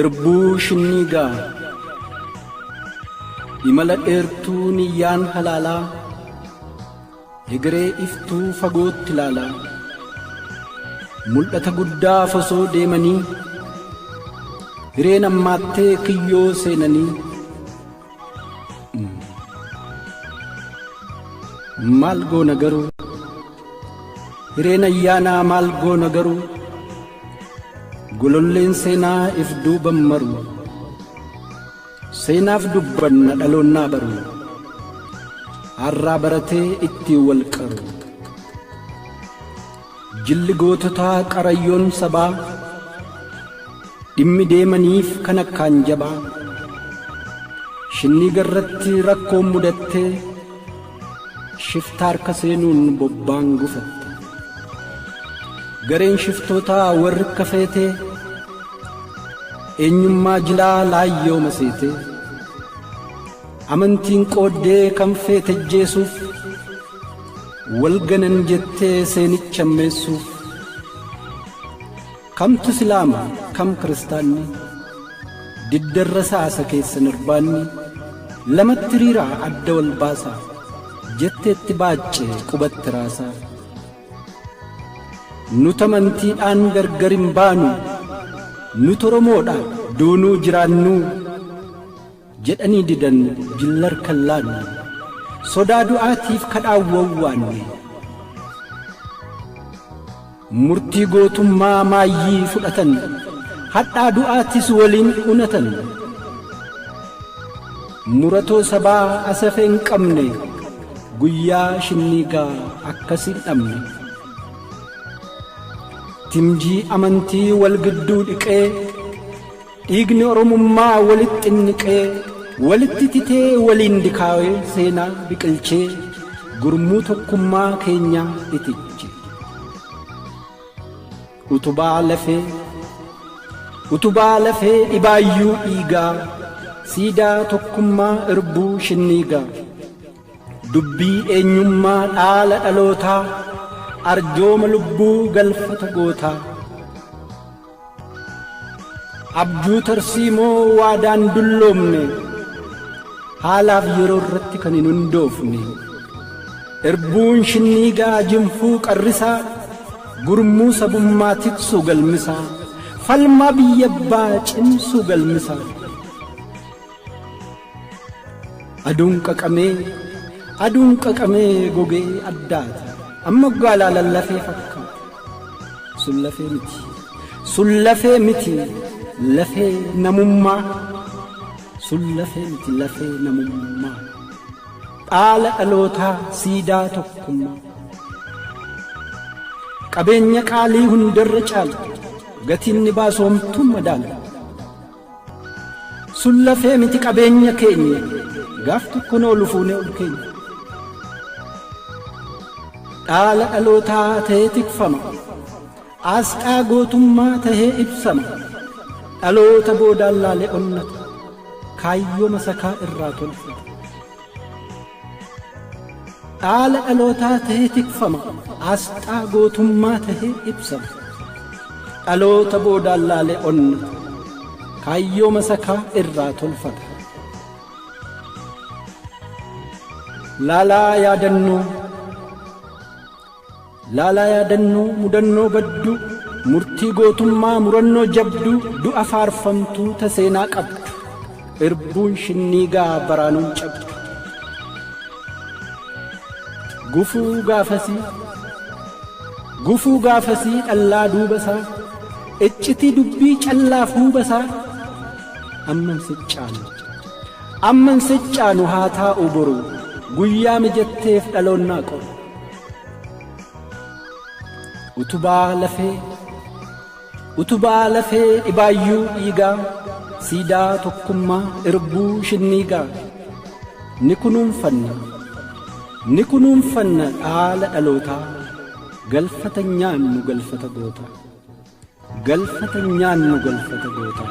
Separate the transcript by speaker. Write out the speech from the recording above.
Speaker 1: Irbuu Shinniigaa imala dheertuu niyyaan halaalaa egeree iftuu fagootti ilaalaa mul'ata guddaa osoo deemanii hireen ammaattee kiyyoo seenanii maal goona garuu hireen ayyaanaa maal goona garuu gololleen seenaa if duuban maru seenaaf dubbanna dhaloonnaa baru har'aa baratee ittiin wal qaru jilli goototaa qarayyoon sabaa dhimmi deemaniif kan akkaan jabaa shinniigarratti rakkoon mudattee shifta harka seenuun bobbaan gufatte gareen shiftootaa warri kafeetee eenyummaa jilaa laayyoo maseetee amantiin qooddee kan feete jeesuuf wal ganan jettee seenicha ammeessuuf kamtu islaama kam kiristaanni diddarra saasa keessan irbaanni lamatti riiraa adda wal baasaa jetteetti baaccee qubatti raasaa nuti amantiidhaan gargar hin baanu nuti Oromoodha duunuu jiraannuu jedhanii didan jillar kan laanne sodaa du'aatiif kadhaan wawwaanne murtii gootummaa maayyii fudhatan hadhaa du'aatis waliin unatan muratoo sabaa asafee hin qabne guyyaa shinniigaa akkas hin dhabne timjii amantii wal gidduu dhiqee dhiigni oromummaa walitti xinniqee walitti titee waliin dikaawee seenaa biqilchee gurmuu tokkummaa keenyaa itiche utubaa lafee dhibaayyuu dhiigaa siidaa tokkummaa irbuu shinniigaa dubbii eenyummaa dhaala dhalootaa arjooma lubbuu galfata gootaa abjuu tarsiimoo waadaan dulloomne haalaaf yeroo irratti kan hin hundoofne irbuun shinniigaa jinfuu qarrisaa gurmuu sabummaa tiksuu galmisaa falmaa biyya abbaa cimsuu galmisaa aduun qaqamee gogee addaata amma gaalaa lallafee fakkaata sun lafee miti lafee namummaa sun lafee miti lafee namummaa dhaala dhalootaa siidaa tokkummaa qabeenya qaalii hundarra caala gatiin ni baasoomtuu madaala sun lafee miti qabeenya keenya gaaf tokko noolu fuunee ol keenya dhaala dhalootaa ta'ee tikfama asxaa gootummaa tahee ibsama dhaloota boodaan laalee onnata kaayyoo masakaa irraa tolfata dhaala dhalootaa tahee tikfama asxaa gootummaa tahee ibsama dhaloota boodaan laalee onnata kaayyoo masakaa irraa tolfata laalaa yaadannoo mudannoo badduu murtii gootummaa murannoo jabduu du'a faarfamtuu ta seenaa qabdu irbuun shinniigaa baraanuun cabdu gufuu gaafasii dhallaa duubasaa iccitii dubbii callaa fuubasaa amman siccaanu haa taa'u boru guyyaa mijatteef dhaloonnaa qoru utubaa lafee dhibaayyuu dhiigaa siidaa tokkummaa irbuu shinniigaa ni kunuunfanna dhaala dhalootaa galfata nyaannu galfata gootaa galfata nyaannu galfata gootaa.